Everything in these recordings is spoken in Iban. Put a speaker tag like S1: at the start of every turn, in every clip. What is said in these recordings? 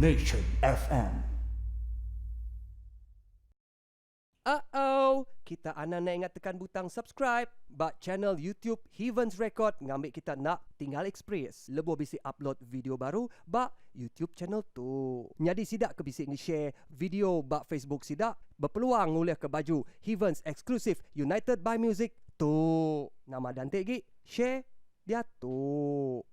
S1: Nation FM.
S2: Uh-oh! Kita anang enda ingat tekan butang subscribe ba channel YouTube Heavens Record ngambi kita enda tinggal experience lebuh bisi upload video baru ba YouTube channel tu. Nyadi sida ke bisi nge-share video ba Facebook sida bepeluang ngulihka baju Heavens Exclusive United by Music tu. Nama danti agi share diatu.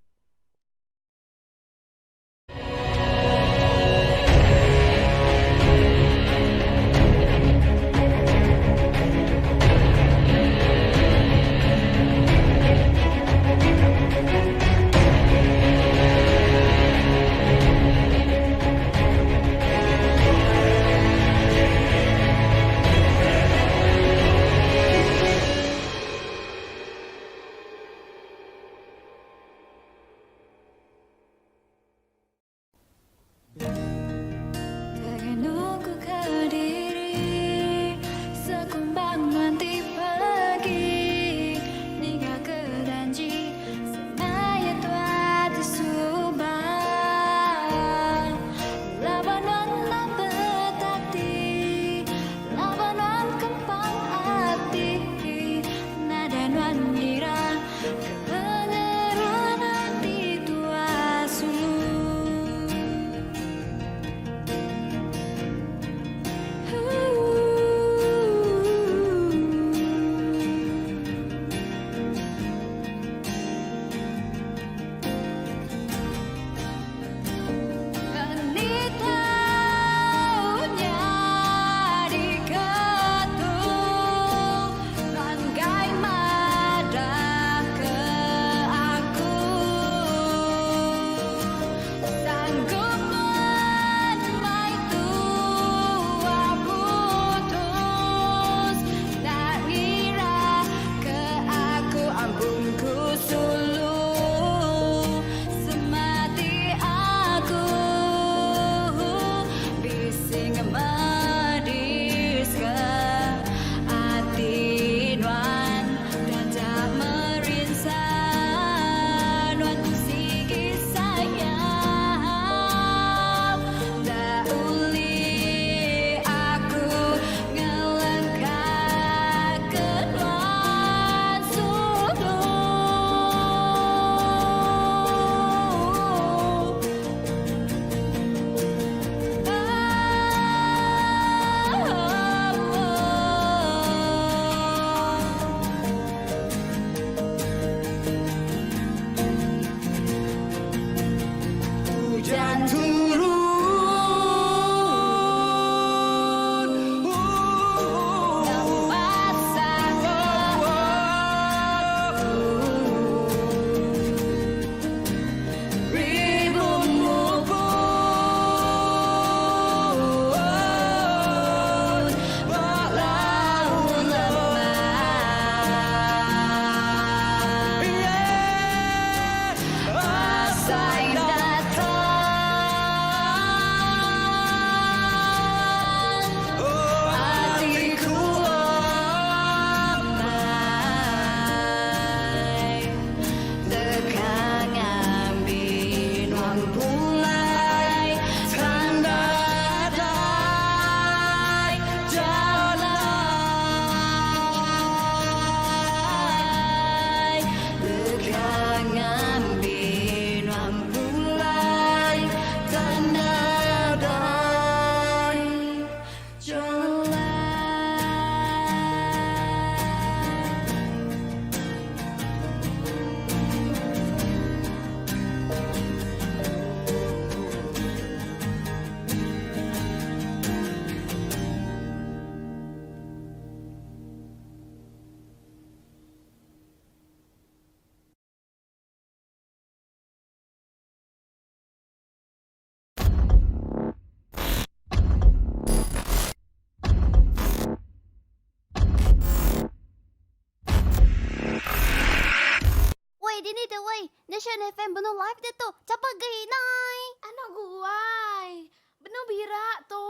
S3: Woi dini tu woi, Nation FM benung live diatu. Chapa agi nai.
S4: Anak guai. Benung birak tu.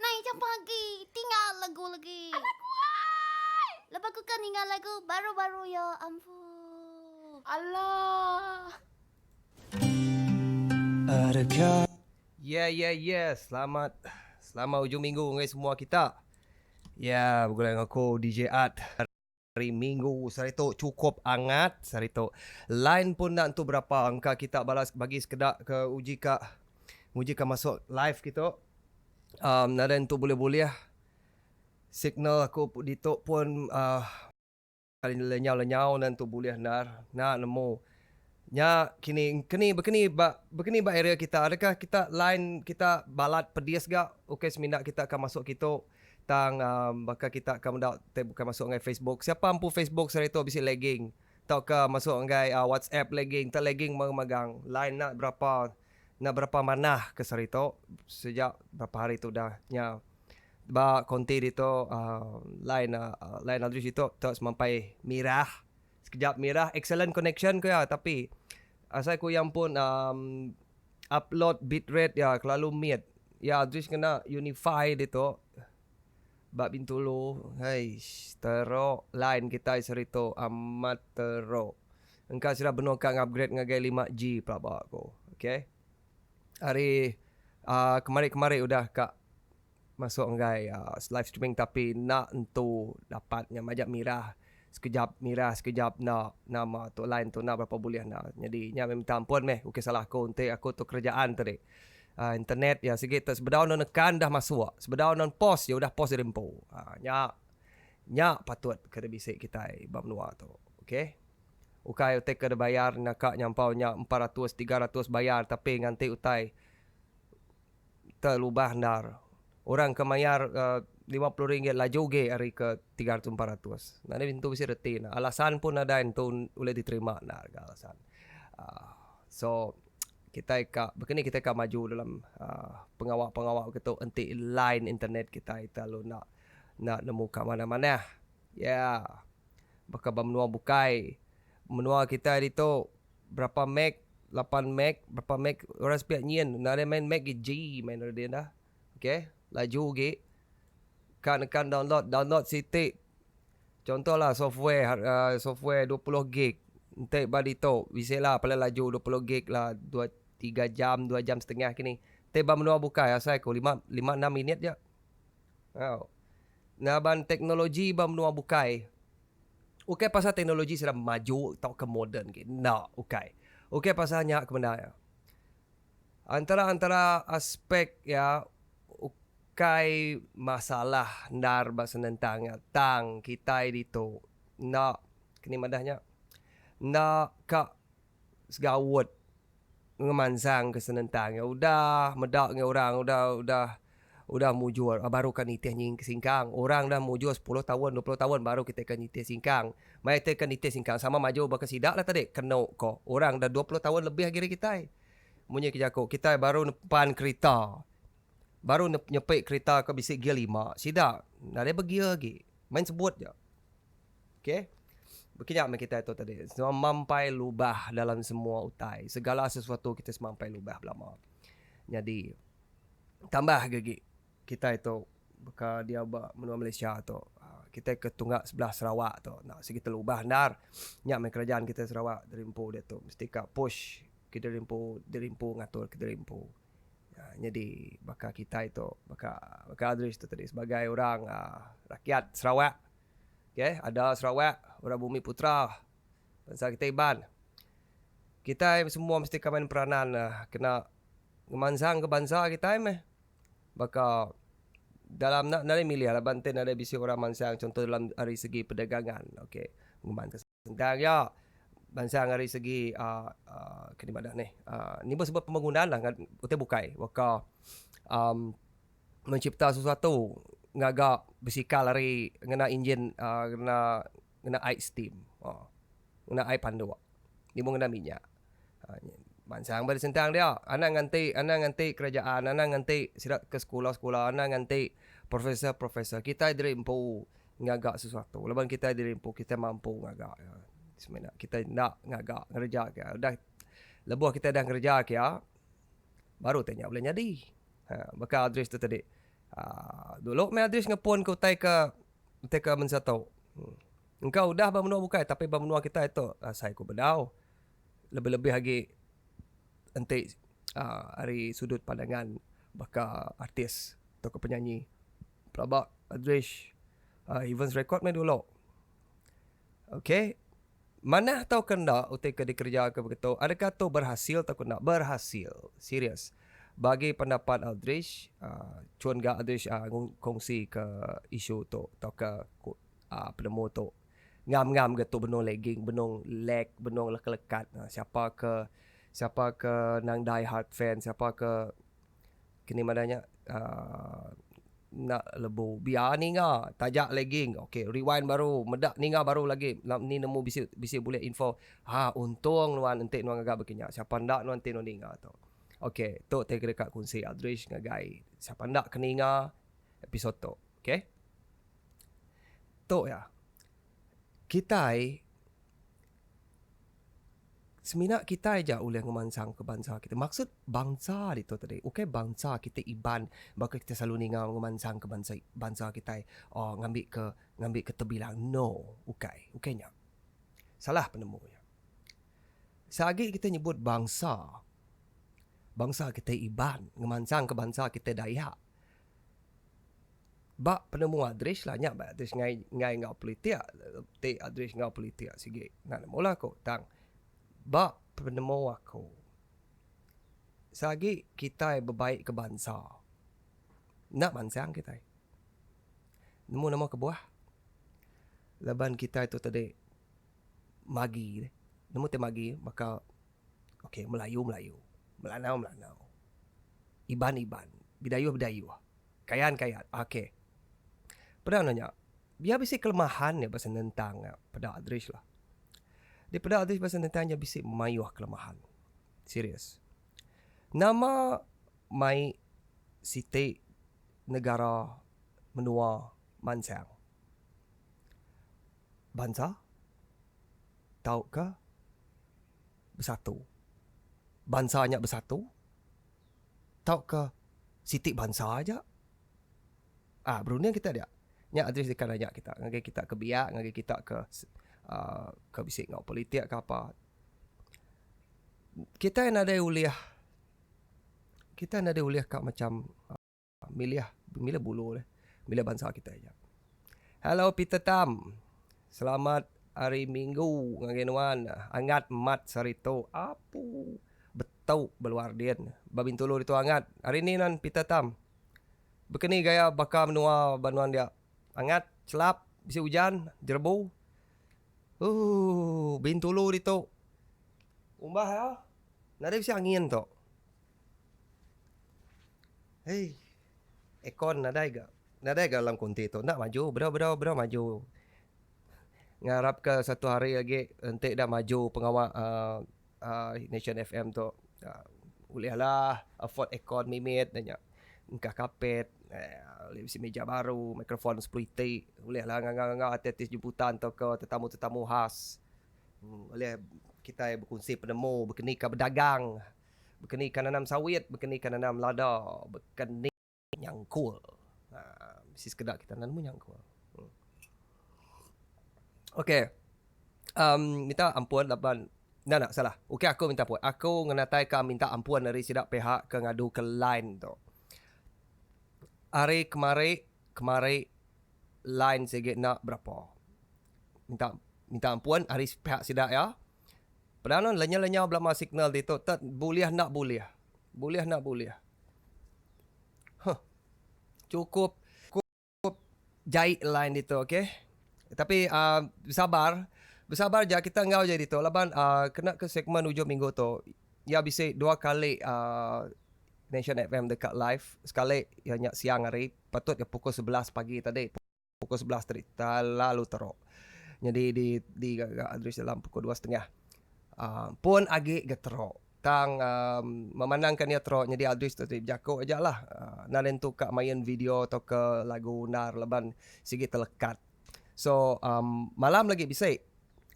S3: Nai chapa agi. Tinggal lagu lagi.
S4: Anak guai.
S3: Lepas ku ka ninga lagu baru-baru ya ampun.
S4: Alah.
S2: Yeah yeah yeah selamat selamat ujung minggu ngagai semua kita. Yeah begulai enggau aku DJ Art. Hari minggu sehari tu chukup angat sehari tu. Line pun enda entu berapa engka kita balas bagi sekeda ke uji ka nguji ka masuk live kitu. Um nadai entu bulih-bulih signal aku ditu pun uhh. Lenyau-lenyau nan tu bulih endar. Enda nemu. Nya kini keni bekeni ba bekeni ba area kita adakah kita line kita balat pedis ga ukai semina kita ka masuk kitu tang uhh baka kita ka meda tai bukai masuk ngagai Facebook. Siapa empu Facebook sehari tu bisi lagging tauka masuk ngagai WhatsApp lagging enta lagging magang line enda berapa enda berapa manah ke sehari tu sejak berapa hari tu udah nya. Ba konti ditu line line Aldrich ditu tu semampai mirah. Sekejap mirah excellent connection ku iya tapi asai ku iya pun uhh upload bitrate iya kelalu mit. Iya Aldrich ngena unify ditu ba Bintulu heish teruk line kitai sehari tu amat teruk. Engka sida benung ka ngupgrade ngagai 5G pelaba ku. Okay. Ari uhh kemari kemari udah ka masuk enggai uhh live streaming tapi enda entu dapat nya majak mirah sekejap mirah sekejap enda nama tu line tu enda berapa bulih enda nyadi nya meh minta ampun meh ukai salah aku enti aku tu kerjaan tadi uhh internet iya sigi te sebedau ne nekan dah masuk sebedau ne post iya udah post diri empu uhh nya nya patut ke bisi kitai ba menua tu okay. Ukai utai ke dibayar naka nyampau nya 400 300 bayar tapi nganti utai telubah endar. Orang ke mayar 50 ringgit laju ge ari ke 300 400. Nadai tentu bisi reti ne. Alasan pun nadai tentu ulih diterima endar ga alasan. uhh So kitai ka baka ni kitai ka maju dalam uhh pengawa pengawa ke tu enti line internet kitai terlalu enda enda nemu ka manah manah. Yeah. Baka ba menua bukai. Menua kitai ditu berapa meg, lapan meg, berapa meg orang sepiak nyin nadai main meg gi G main orang din dah. Okay, laju gi. Ka nekan download, download siti contoh lah software uhh software 20 gig enti ba ditu bisi lah paling laju 20 gig lah dua tiga jam, dua jam setengah kini. Enti ba menua bukai asai ku lima lima enam minit ja. Au. Ngaban teknologi ba menua bukai ukai pasal teknologi sida maju tauka moden agi. Enda, ukai. Ukai pasal nya ke bendar iya. Antara-antara aspek iya ukai masalah endar ba senentang iya tang kitai ditu enda keni madah nya enda ka segaut ngemansang ke senentang iya udah meda ngan orang udah udah udah mujur baru ka nitih nyi singkang orang dah mujur sepuluh taun 20 taun baru kitai ka nitih singkang maya kitai ka nitih singkang sama maju baka sida lah tadi kenu ko orang dah 20 taun lebih agi ari kitai munyi ke jaku kitai baru nepan kerita baru nyepi kerita ke bisi gear lima sida nadai begear agi main sebut ja. Okey. Baka nya meh kitai tu tadi. Semampai lubah dalam semua utai. Segala sesuatu kitai semampai lubah belama. Nyadi tambah agi agi kitai tu baka diau ba menua Malaysia tu kitai ke tunga sebelah Sarawak tu enda sigi telubah endar. Nya meh kerajaan kitai Sarawak diri empu diatu mesti ka push kediri empu diri empu ngatur kediri empu. Nyadi baka kitai tu baka baka Aldrich tu tadi sebagai orang rakyat Sarawak. Okay, ada Sarawak, orang Bumi Putra, bansa kitai Iban. Kitai semua mesti ka main peranan kena ngemansang ke bansa kitai meh. Baka dalam enda nadai milih laban enti nadai bisi orang mansang contoh dalam ari segi perdagangan okay ngemansang sentang iya mansang ari segi uhh uhh kini madah neh uhh ni sebut pembangunan lah utai bukai baka uhh mencipta sesuatu ngaga besikal ari ngena injin uhh ngena ngena ai steam uhh ngena ai panduk nyebut ngena minyak uhh mansang ba sentang dia anang nganti anang nganti kerajaan anang nganti sida ke sekula sekula anang nganti professor professor kitai diri empu ngaga sesuatu laban kitai diri empu kitai mampu ngaga iya semina kitai enda ngaga ngereja ke udah lebuh kitai dah ngereja ke iya baru te nya ulih nyadi. Ha baka Aldrich tu tadi. Aaa dulu meh Aldrich ngepun ke utai ke utai ke mensia tu. Engka udah ba menua bukai tapi ba menua kitai tu asai ku bedau. Lebih-lebih agi enti Ari sudut pandangan baka artis tauka penyanyi. Pelaba Adrish Evans record meh dulu. Okay. Manah tauka enda utai ke dikereja ke begitu, adakah tu berhasil tauka enda? Berhasil. Serius. Bagi pendapat Aldrich, chun ga Aldrich kongsi ke isu tu tauka penemu tu. Ngam-ngam ga tu benung lagging, benung lag, benung lekat-lekat. Siapa ke siapa ke nang die hard fan, siapa ke Kini madah nya uhh enda lebu biar ninga taja lagging ok rewind baru meda ninga baru lagi ni nemu bisi bisi bulih info ha untung nuan enti nuan ngaga baka nya sapa enda nuan enti nuan ninga tu. Ok tu ti deka kunsi Aldrich ngagai sapa enda ke ninga episode tu ok. Tu iya kitai. Semina kitai aja ulih ngemansangka bansa kitai. Maksud bansa ditu tadi ukai bansa kitai Iban baka kitai selalu ninga ngemansangka bansa bansa kitai uhh ngambika ngambika tebilang. No, ukai. Ukai nya. Salah penemu nya. Seagi kitai nyebut bansa, bansa kitai Iban ngemansangka bansa kitai Dayak. Ba penemu Adrish lah nya ba Adrish ngai ngai enggau politik ti Adrish enggau politik sigi enda nemu lah aku tang ba penemu aku seagi kitai bebaik ke bansa enda mansang kitai nemu nama kebuah laban kitai tu tadi magi nemu ti magi baka ok melayu melayu melanau melanau iban iban bidayuh bidayuh. Kayan kayan ok. Peda anu nya biar bisi kelemahan nya ba senentang nya peda Adrish lah. Di peda Adrish ba senentang nya bisi mayuh kelemahan. Serius. Nama mai siti negara menua mansang bansa tauka besatu. Bansa nya besatu tauka siti bansa aja. Ah berunding kita dia. Nya Adris deka nanya kita ngagai kita ke biak ngagai kita ke uhh ke bisi enggau politik ke apa. Kitai nadai ulih kitai nadai ulih ka macam milih milih bulu deh milih bansa kitai aja. Hello Peter Tam. Selamat hari minggu ngagai nuan. Angat mat sehari tu. Apu. Betu beluar din. Ba Bintulu ditu angat. Hari ni nuan Peter Tam. Bekeni gaya baka menua ba nuan dia. Angat, chelap, bisi ujan, jerebu. Ooh Bintulu ditu. Umbah iya. Nadai bisi angin tu. Hei. Aircon nadai ga. Nadai ga dalam konti tu. Enda maju bedau bedau bedau maju. Ngarap ka satu hari agi enti da maju pengawa uhh Nation FM tu ulih lah afford aircon mimit ne nya engkah kapet ulih bisi meja baru microphone sepuluh iti ulih lah nganga nganga artis artis jemputan tauka tetamu tetamu khas ulih kitai bekunsi penemu baka ni ka bedagang baka ni ka nanam sawit baka ni ka nanam lada baka ni. Nyangkul. Haa bisi sekeda kita enda nemu nyangkul. Okey. Um minta ampun laban enda enda salah. Okey aku minta ampun. Aku ngenataika minta ampun ari sida pihak ke ngaduka line tu. Ari kemari kemari line sigi enda berapa. Minta minta ampun ari pihak sida iya. Peda ne lenyau-lenyau belama signal ditu tet bulih enda bulih. Bulih enda bulih. Huh. Cukup cukup jai line ditu okey. Tapi uh, besabar. Besabar ja kita enggau ja ditu laban uh, kena ke segmen ujung minggu tu. Ya bisi dua kali uh, Nation FM deka live. Sekali ya nya siang hari patut ya pukul 11 pagi tadi. Pukul 11 tadi terlalu teruk. Nyadi di di gaga Adris dalam pukul dua setengah. Uh, pun agi ga teruk. Tang um, memandangkan iya teruk nyadi Adris tu tadi bejaku aja lah. Uh, nadai entu ka main video atau ke lagu undar laban sigi telekat. So um, malam lagi bisi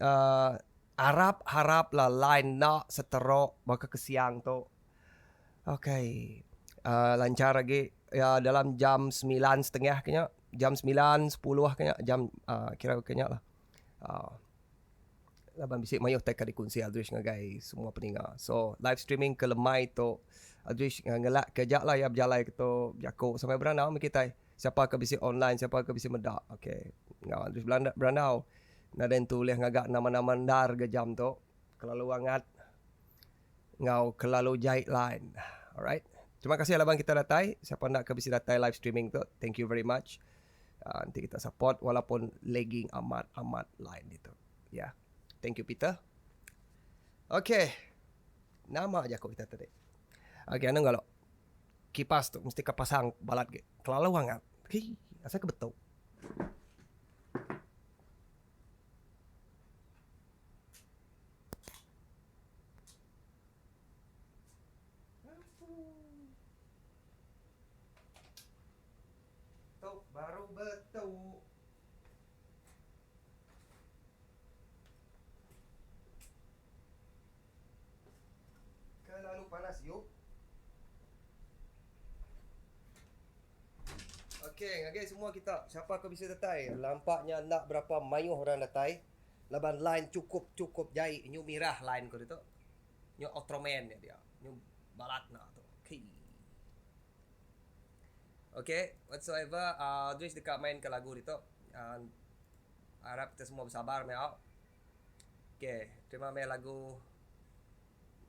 S2: uh, arap harap lah line enda seteruk baka ke siang tu. Okay. Uh, lancar agi ya dalam jam semilan setengah ke nya. Jam semilan sepuluh ke nya jam uh, kira ke nya lah. Uh, Laban bisi mayuh tai ka dikunsi Aldrich ngagai semua peninga. So live streaming ke lemai tu Aldrich ngelak ke aja lah iya bejalai ke tu bejaku sampai berandau meh kitai. Siapa ke bisi online siapa ke bisi meda okay enggau Aldrich berandau. Nadai entu ulih ngaga nama-nama endar ga jam tu kelalu angat enggau kelalu jai line. Alright. Terima kasih laban kita datai. Siapa enda ke bisi datai live streaming tu thank you very much. Enti kita support walaupun lagging amat amat line ditu. Ya. Thank you Peter. Okay. Nama jaku kita tadi. Okay anu enggau kipas tu mesti ka pasang balat ge. Kelalu angat. Hii asai ke betu. Tu baru betu. Kelalu panas yuk. Okey, ngagai semua kita. Siapa ke bisi datai? Lampaknya enda berapa mayuh orang datai. Laban line cukup-cukup jai. Nyu mirah line ko ditu. Nyu Ultraman nya dia. Nyu balat na tu. Okey. Okey, whatsoever uh, Dris deka main ke lagu ditu. Uh, Arap kita semua bersabar meh au. Okey, terima meh lagu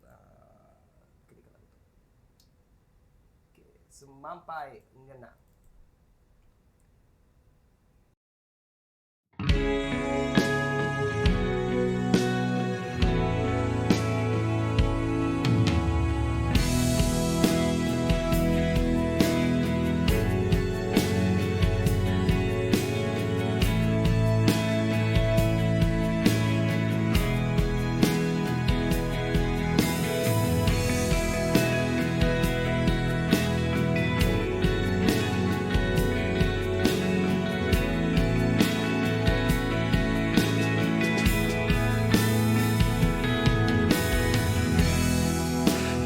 S2: uh, kini ke lagu tu. Okey, semampai ngena.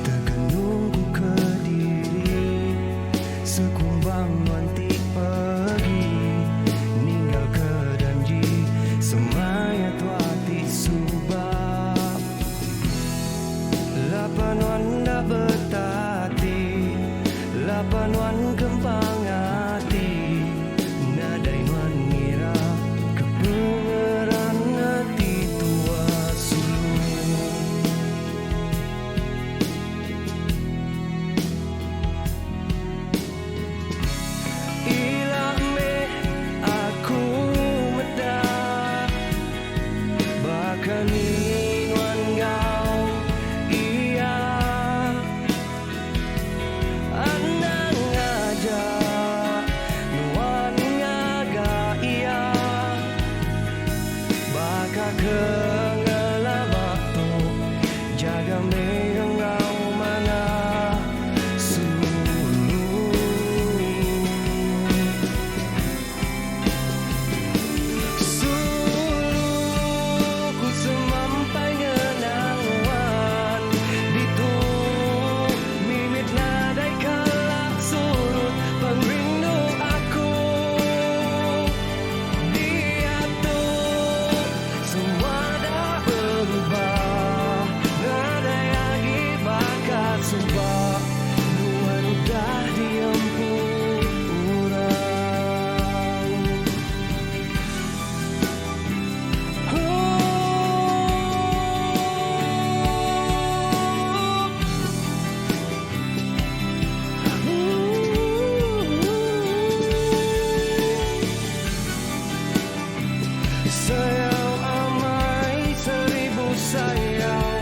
S1: Tegenung ku kediri Sekumbang nuan ti pegi Ninggal ke danji Semaya tua ti suba Lapa nuan enda betati Lapa nuan kempang ati Nadai nuan ngira Ke pengeran ati tua sulu. Ila meh aku meda Baka ni nuan enggau iya Anang aja nuan ngaga iya Baka ke ngelama tu Jaga meh enggau manah sulu. Sulu ku semampai ngenang nuan Ditu mimit nadai kala surut pengerindu aku Diatu semua dah berubah Nadai agi baka suba Nuan udah diempu orang. Sayau amai seribu sayau.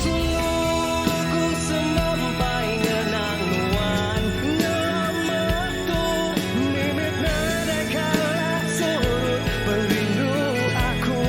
S1: Sulu ku semampai ngenang nuan Ngelama tu mimit nadai kala surut perindu aku.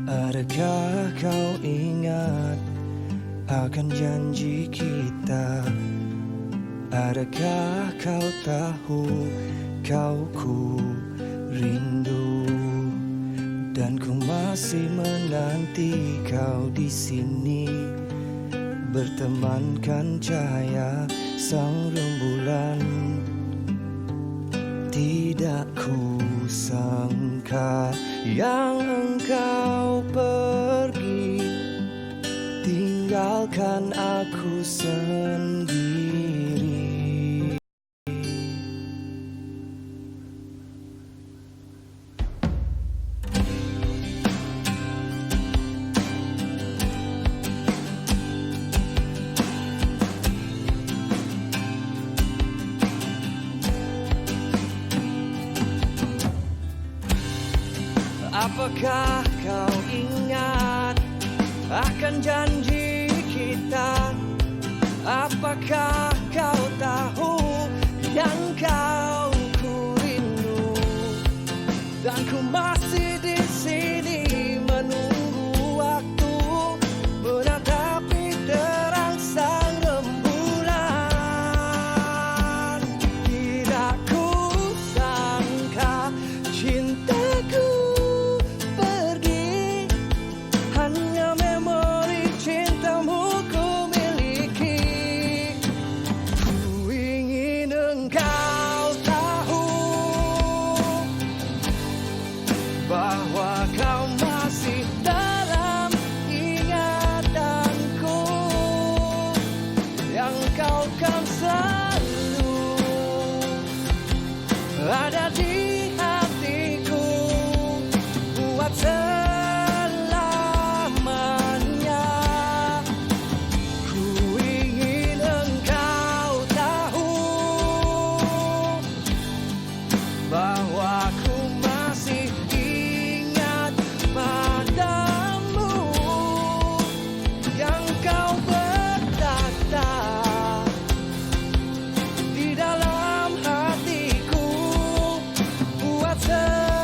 S1: Adakah kau ingat akan janji kita Adakah kau tahu kau ku rindu Dan ku masih menanti kau di sini Bertemankan cahaya sang rembulan Tidak ku sangka yang engkau pergi Tinggalkan aku sendiri. Apakah kau ingat akan janji kita Apakah kau tahu yang kau ku rindu Dan ku masih di sini menunggu waktu Menatapi terang sang rembulan Tidak ku sangka cintaku pergi Hanya memori cintamu ku miliki Ku ingin engkau tahu Bahwa kau masih dalam ingatanku Yang kau kan selalu ada di hatiku Buat selamanya Ku ingin engkau tahu Bahwa ku masih ingat padamu Yang kau bertata di dalam hatiku Buat selama-lamanya.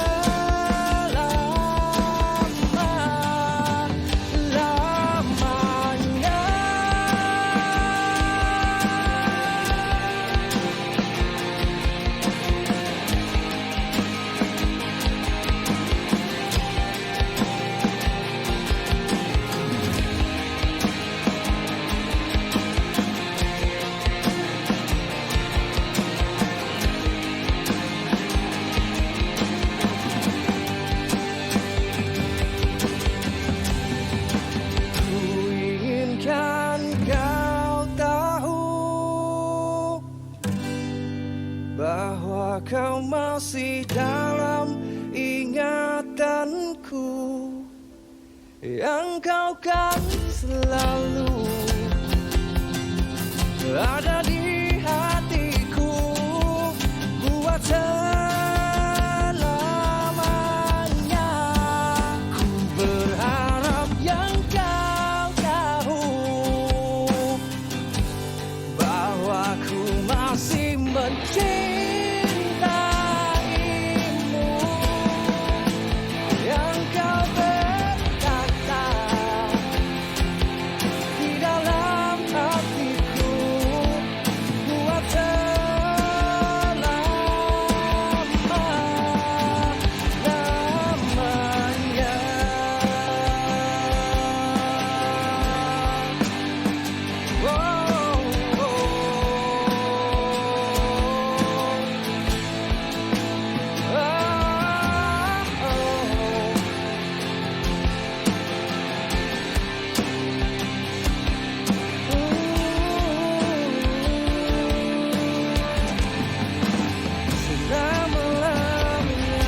S1: Ku inginkan kau tahu Bahwa kau masih dalam ingatanku Yang kau kan selalu ada di hatiku Buat selamanya Ku berharap yang kau tahu Bahwa ku masih mencintaimu Yang kau berkata di dalam hatiku Buat selama-lamanya. Oh, oh, oh. Oh. Selama-lamanya.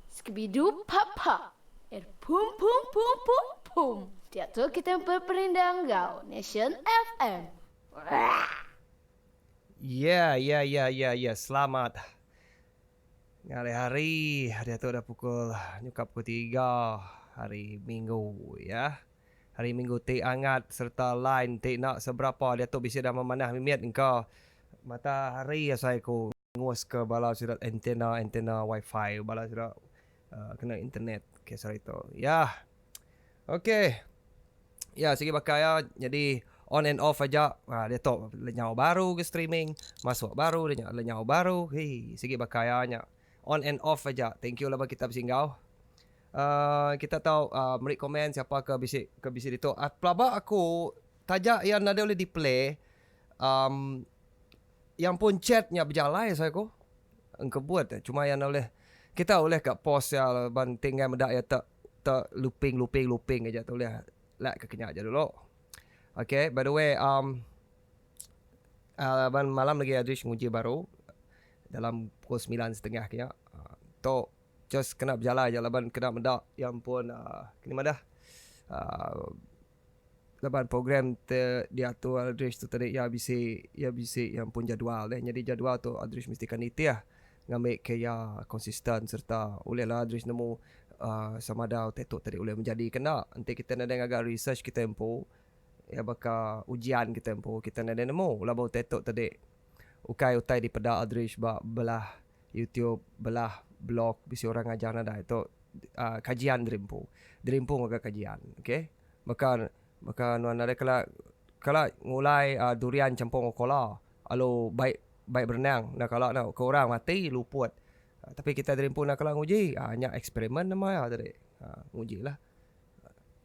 S4: Scooby-Doo pop pop. Er pum pum pum pum pum. Diatu kita beperindang enggau Nation FM.
S2: Ya, ya, ya, ya, ya. Selamat ngalih hari. Diatu udah pukul nyukap pukul 3 hari Minggu ya. Hari minggu ti angat sereta line ti enda seberapa diatu bisi dah memanah mimit engka mata hari asai ku nguska bala sida antena antena wifi bala sida uhh kena internet ke sehari tu. Yah. Ok. Ya sigi baka iya nyadi on and off aja uhh diatu lenyau baru ga streaming masuk baru nya lenyau baru hii sigi baka iya nya on and off aja. Thank you laban kita besinggau. Aaa kita tau aaa meri komen siapa ke bisi ke bisi ditu. Pelaba aku taja iya nadai ulih di play amm yang pun chat nya bejalai sai ku engkebut cuma iya enda ulih kita ulih ka pause iya laban ti enggai meda iya te te looping looping looping aja tu ulih lak ke kenya aja dulu. Okay by the way amm aaa laban malam lagi Adrish nguji baru dalam pukul semilan setengah ke nya tu. Just kena bejalai aja laban kena meda iya ampun uhh kini madah uhh laban program te diatur Aldrich tu tadi iya bisi iya bisi iya ampun jadual deh nyadi jadual tu Aldrich mesti ka nitih ngambi ke iya konsisten serta ulih lah Aldrich nemu uhh sama ada utai tu tadi ulih menjadi ke enda enti kita nadai ngaga research kita empu iya baka ujian kita empu kita nadai nemu laban utai tu tadi ukai utai dipeda Aldrich ba belah YouTube belah blog bisi orang ngajar nadai tu uhh kajian diri empu. Diri empu ngaga kajian okay. Baka baka nuan nadai kala kala ngulai uhh durian champur enggau kola lalu bai bai berenang enda kala ne ke orang mati luput tapi kitai diri empu enda kala nguji uhh nya eksperimen nama iya tadi uhh nguji lah.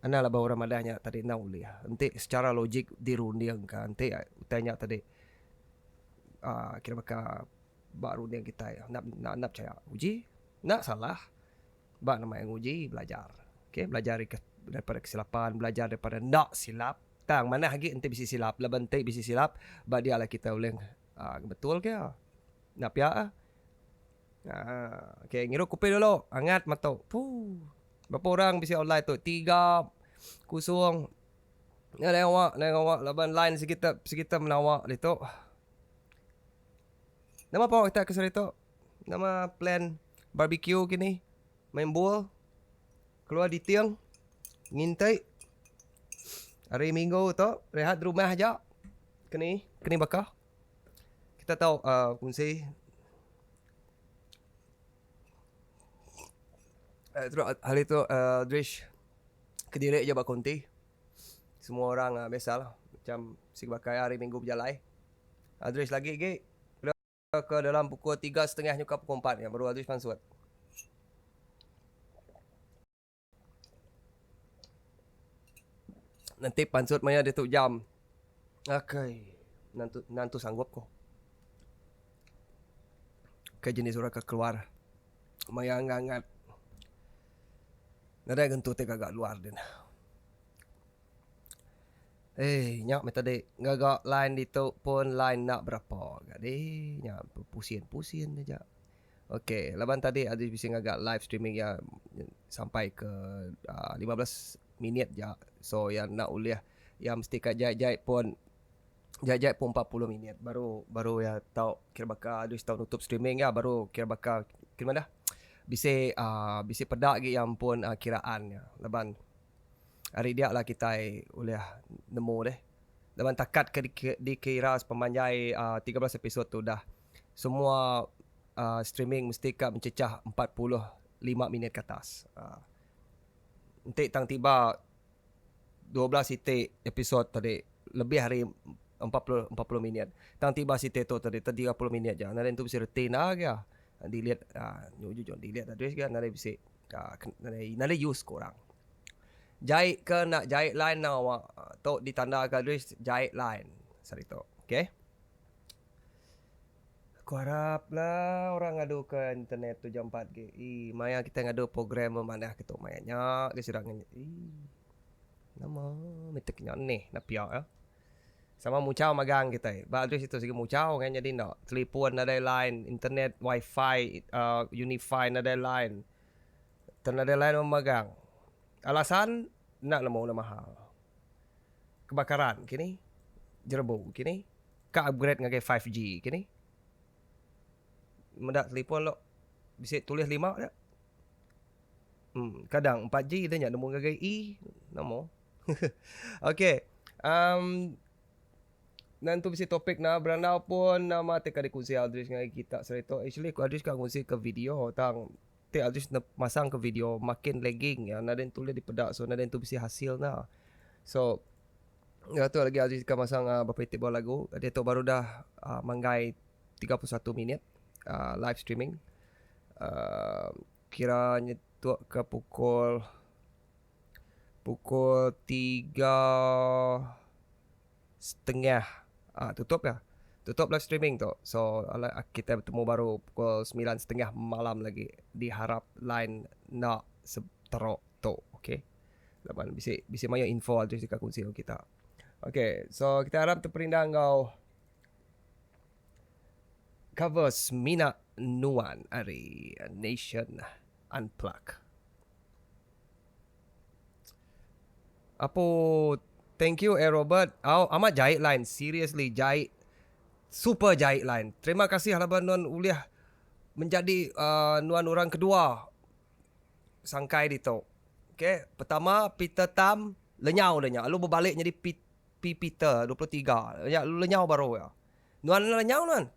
S2: Anang laban orang madah nya tadi enda ulih enti secara logik dirunding ka enti utai nya tadi uhh kira baka Ba runding kitai enda enda pechaya uji enda salah ba nama iya nguji belajar okay belajar ari daripada kesilapan belajar daripada enda silap tang manah agi enti bisi silap laban enti bisi silap ba dia lah kitai ulih uhh ngebetul ke iya enda pia ah uhh okay ngirup kopi dulu angat metu puu berapa orang bisi online tu tiga kusung nadai ngawa nadai ngawa laban line sigi te sigi te menawa ditu. Nama pengawa kita ke sehari tu? Nama plan barbecue kini? Main bol? Keluar diting? Ngintai? Hari minggu tu rehat di rumah aja. Keni? Keni baka? Kita tau uhh kunsi. Hari tu uhh Drish kediri aja ba konti. Semua orang uhh biasalah macam sigi baka hari minggu bejalai. Aldrich lagi agi kira ke dalam pukul tiga setengah nyuka pukul empat nya baru Aldrich pansut. Nanti pansut maya ditu jam. Akai nantu nantu sanggup ko. Ke jenis orang ke keluar maya angat-angat. Nadai gentu ti gaga luar din. Eii nya meh tadi ngaga line ditu pun line enda berapa ga dih nya pusin pusin aja. Ok laban tadi agi bisi ngaga live streaming iya sampai ke uhh 15 minit ja so iya enda ulih iya mesti ka jai jai pun jai jai pun 40 minit baru baru iya tau kira baka agi tau nutup streaming iya baru kira baka kira madah bisi uhh bisi peda agi iya ampun kiraan iya laban. Ari dia lah kitai ulih nemu deh. Laban takat ke dikira sepemanjai 13 episod tu udah semua streaming mesti ka mencecah 45 minit ke atas. Enti tang tiba 12 iti episod tadi lebih ari 40 minit. Tang tiba siti tu tadi 30 minit ja. Nadai nentu bisi reti enda ga. Delete ujung ujung delete adres ga nadai bisi nadai use ku orang. Jai ke enda jai line nang awak tu ditanda ka dris jai line saritu ok. Aku arap la orang ngadu ke internet tu jampat agi ii maya kitai ngadu program memanah ke tu maya nya ke sida ngan ii nama meh tek nya nih enda pia eh. Sama muchau magang kitai ba dris itu sigi muchau ngan nyadi enda telefon nadai line internet wifi uhh unifi nadai line. Tang nadai line memagang. Alasan enda nemu nama hal. Kebakaran kini, jerebu kini, ka upgrade ngagai 5G kini. Meda telefon lo bisi tulis lima dia. Em kadang 4G dah nya nemu ngagai E nemu. Okay. Um, Nentu bisi topik na berandau pun nama ti ka dikunsi Aldrich ngagai kita saritu. Actually ku Aldrich ka ngungsi ke video tang ti Aldrich masang ke video makin lagging ya nadai entu ulih dipeda so nadai entu bisi hasil na. So nya tu lagi Aldrich ka masang berapa iti buah lagu diatu baru dah manggai 31 minit live streaming uhh kira nyetuk ke pukul Pukul tiga setengah ah tutup ka. Tutup live streaming tu. So kitai betemu baru pukul semilan setengah malam lagi diharap line enda teruk tu okay. Laban bisi bisi mayuh info agi deka kunsi enggau kita. Okay so kitai harap teperindang enggau cover semina nuan ari Nation Unplugged. Apo thank you eh Robert. Au amat jai line seriously jai super jai line. Terima kasih laban nuan ulih menjadi uh, nuan orang kedua sangkai ditu. Okay, pertama Peter Tam lenyau dah nya lalu berbalik nyadi P, P Peter 23. Nya lenyau baru ya. Nuan lenyau nuan.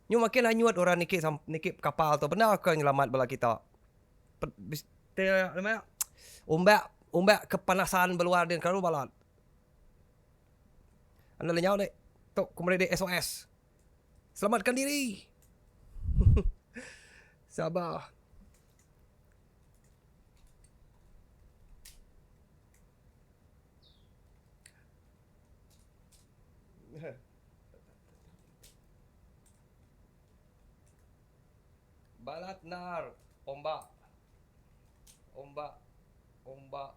S2: Nyu makin anyut orang niki niki kapal tu bendar ke nyelamat bala kita. Umbak umbak kepanasan beluar din kelalu balat. Enda lenyau dek. Tu ku meri dek SOS. Selamatkan diri. Sabar. Balat nar ombak ombak ombak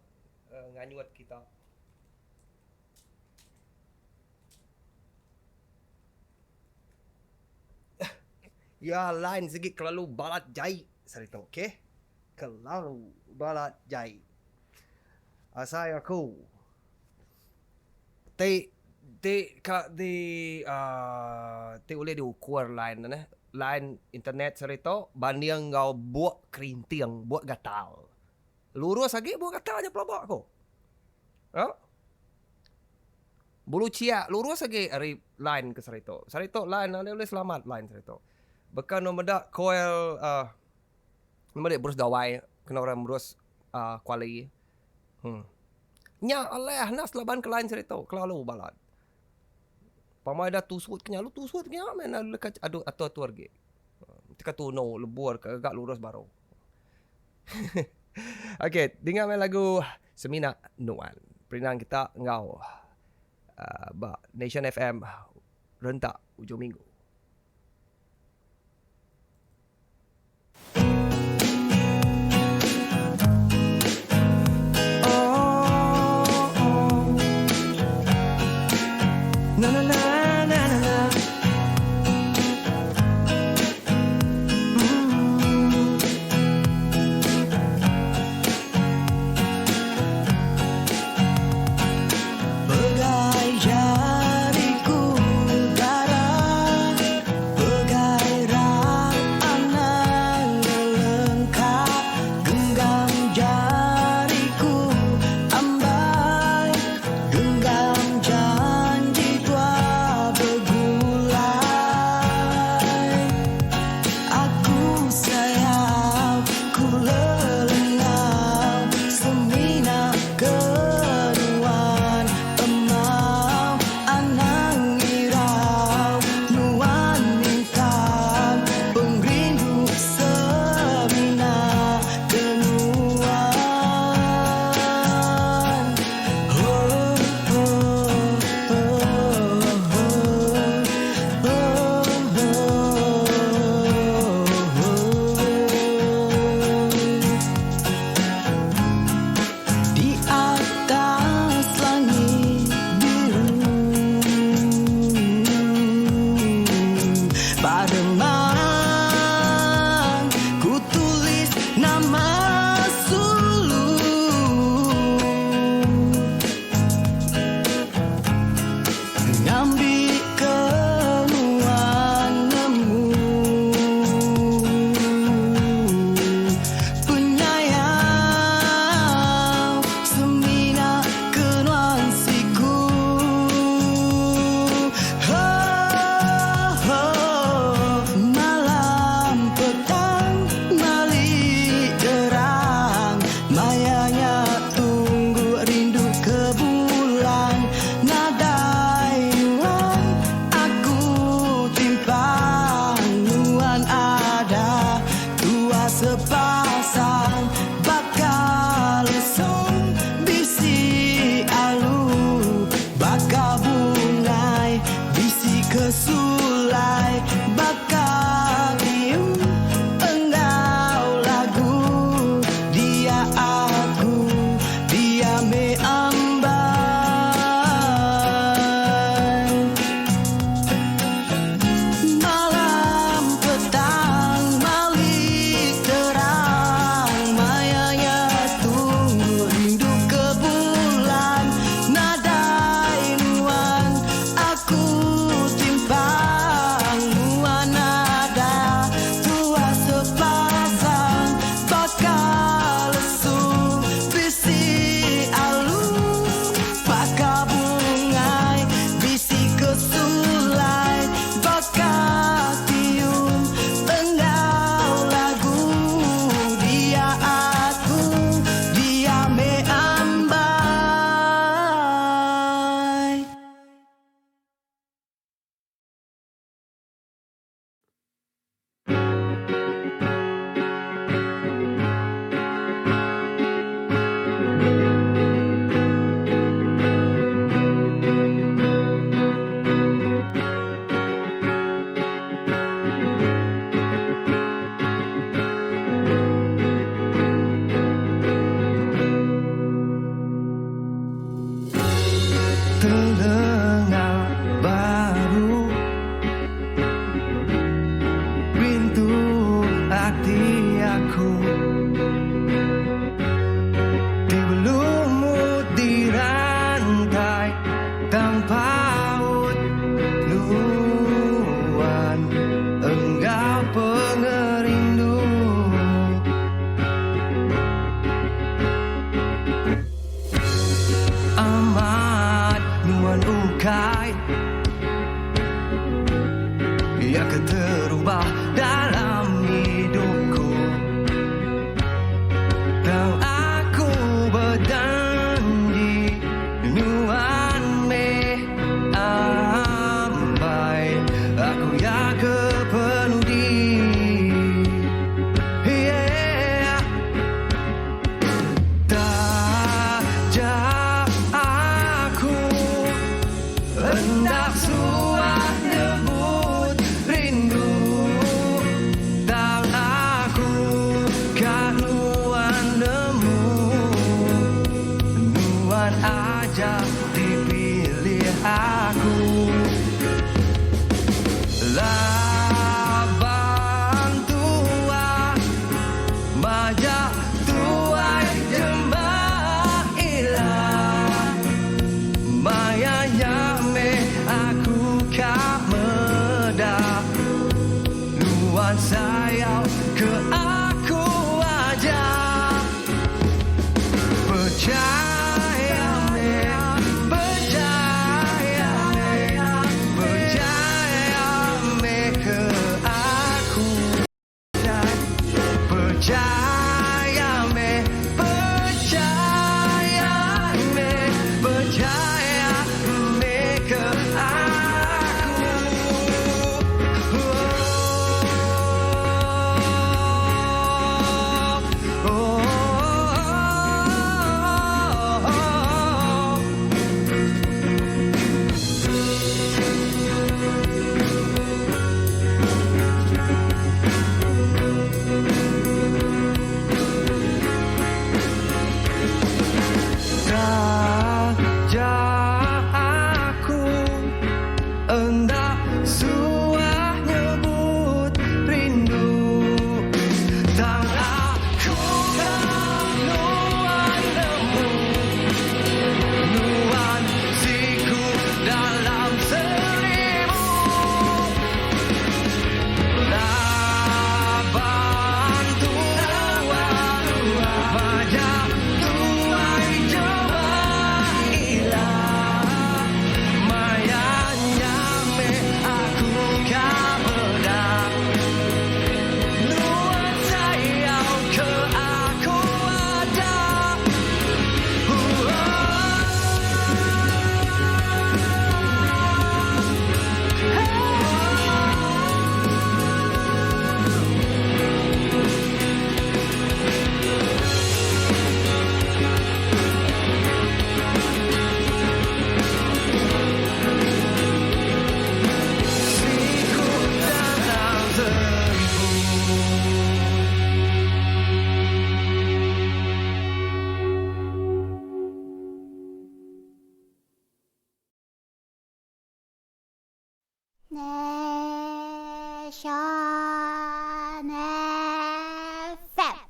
S2: uh, nganyut kita. Ya line sigi kelalu balat jai sari tu okey. Kelalu balat jai. Asai aku Ti ti ka di uhh ti ulih diukur line ne neh line internet saritu banding enggau buk kerinting buk gatal. Lurus agi buk gatal nya pelaba ku. Au bulu chiak lurus agi ari line ke saritu. Saritu line enda ulih selamat line saritu. Baka ne meda koil uhh meh berus gawai kena orang berus uhh kuali. Hmm. Nya alai anas laban ke lain seritu kelalu balat. Pamai da tusut ke nya lalu tusut ke nya meh lalu ka adu atur atur agi. Teka tunu lebur ka ga lurus baru. Okey dinga meh lagu Semina Nuan. Perindang kita enggau uhh ba Nation FM rentak ujung minggu.
S1: Pegai jariku dara. Nuan aja dipilih aku. Laban tua majak tuai jemah ila. Maya nya meh aku ka meda. Nuan sayau ke aku aja. Percaya meh, percaya meh, percaya meh ke aku. Percaya meh, percaya meh, percaya meh ke aku. Oh, oh, oh, oh. Taja aku enda suah nyebut rindu, tang aku ka nuan nemu nuan siku dalam seribu. Laban tua majak tuai jemah ila. Maya nya meh aku ka meda nuan sayau ke aku aja. Siku dalam seribu.
S3: Nation FM.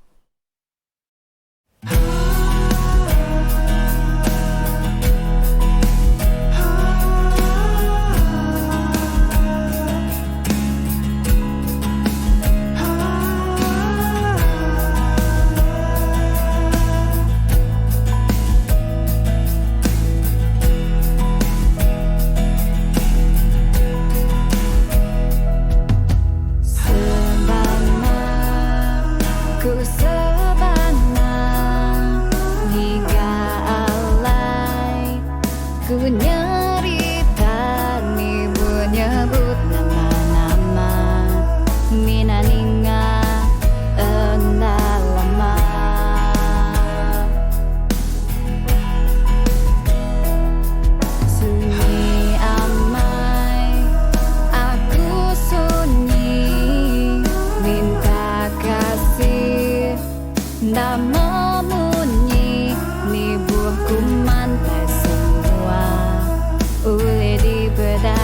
S5: Sebana ku sebana ngiga alai ku nyerita nibu nyebut nama-nama mina ninga enda lama. Sunyi amai aku sunyi minta kasih enda memunyi nibuh ku mantai semua ulih dipeda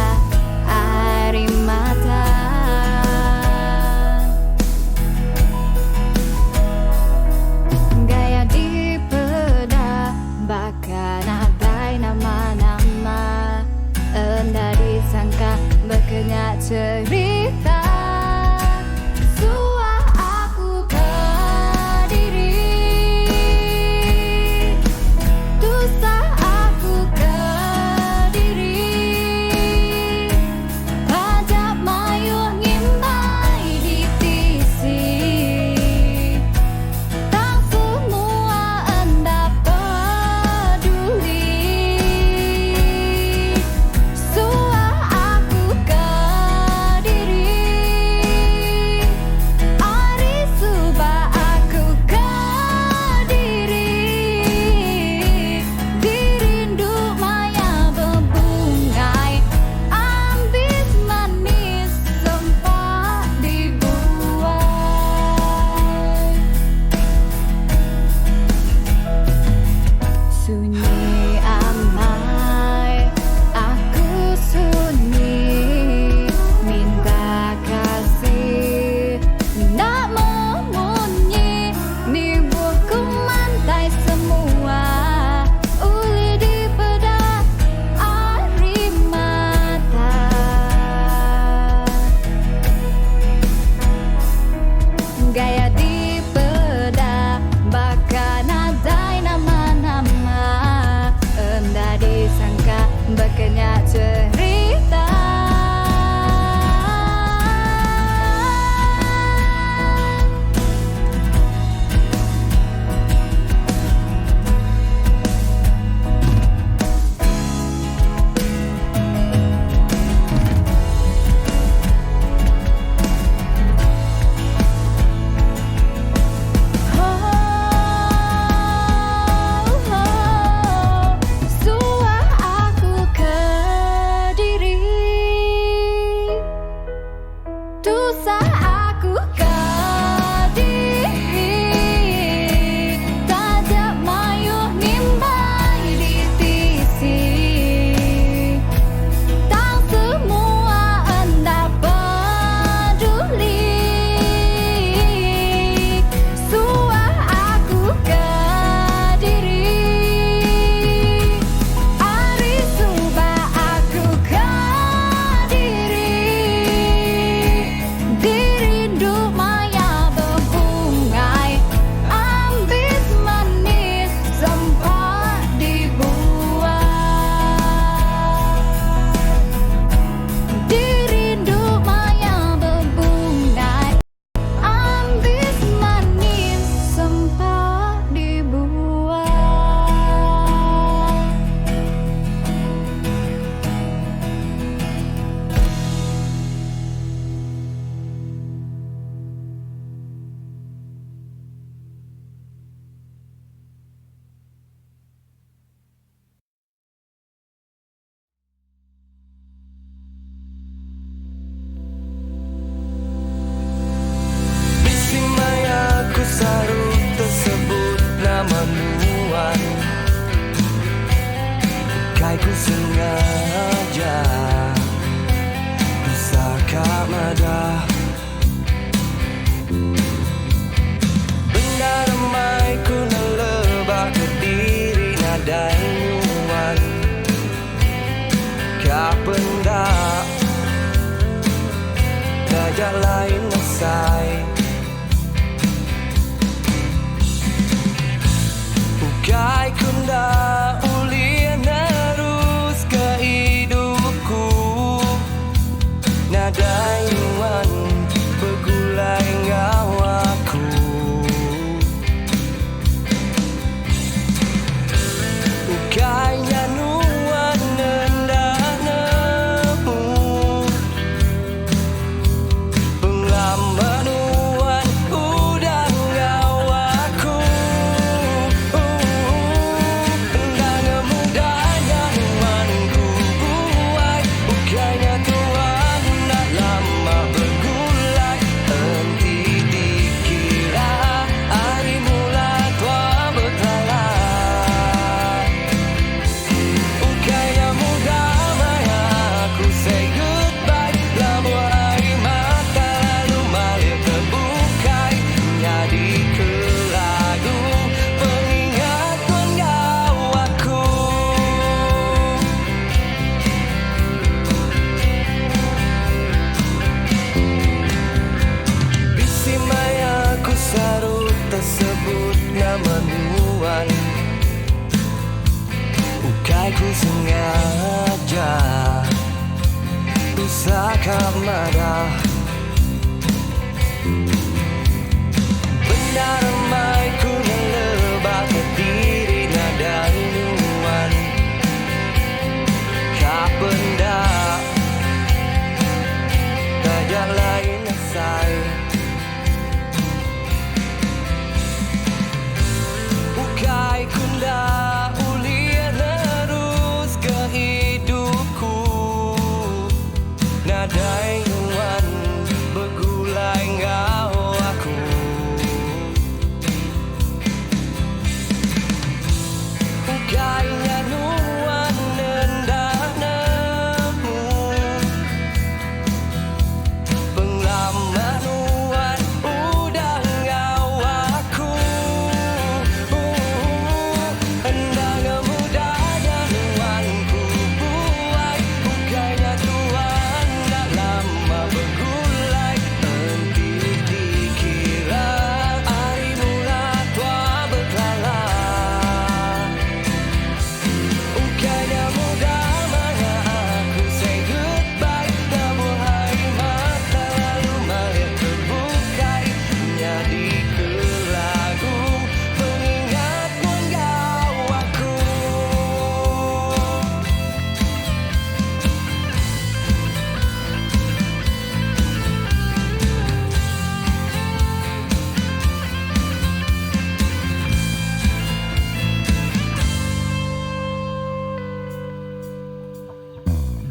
S5: ari mata. Gaya dipeda baka nadai nama-nama enda disangka baka nya cherita. Suah aku kediri, tusah aku kediri, taja mayuh ngimbai di tisi, tang semua enda peduli. Suah aku kediri, ari suba aku kediri, dirindu maya bebungai ambis manis sempat dibuai. Sunyi.
S1: Ukai ku sengaja Bisa ka madah Bendar amai ku neleba kediri nadai nuan Ka penda Taja lain asai Ukai ku enda ulih nerus ke idup ku Nadai nuan begulai enggau aku Ukai nya nuan enda nemu Pengelama nuan udah enggau aku Enda ngemudah nya nuan ku buai Ukai nya tuan enda lama begulai Enti dikira ari mula tua bekelala Ukai nya mudah maya aku say goodbye Labuh ai mata lalu malih terbukai Nyadi ke lagu pengingat enggau aku. Bisi maya ku saru tersebut nama nuan Ukai ku sengaja Bisa ka madah Bendar amai ku neleba kediri nadai nuan Ka penda Taja lain asai Ukai ku enda ulih nerus ke idup ku Nadai nuan begulai enggau aku Ukai nya nuan enda nemu Pengelama nuan udah enggau aku Enda ngemudah nya nuan ku buai Ukai nya tuan enda lama begulai Enti dikira ari mula tua bekelala Ukai nya mudah maya aku say goodbye Labuh ai mata lalu malih terbukai Nyadi ke lagu pengingat enggau aku.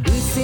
S1: Bisi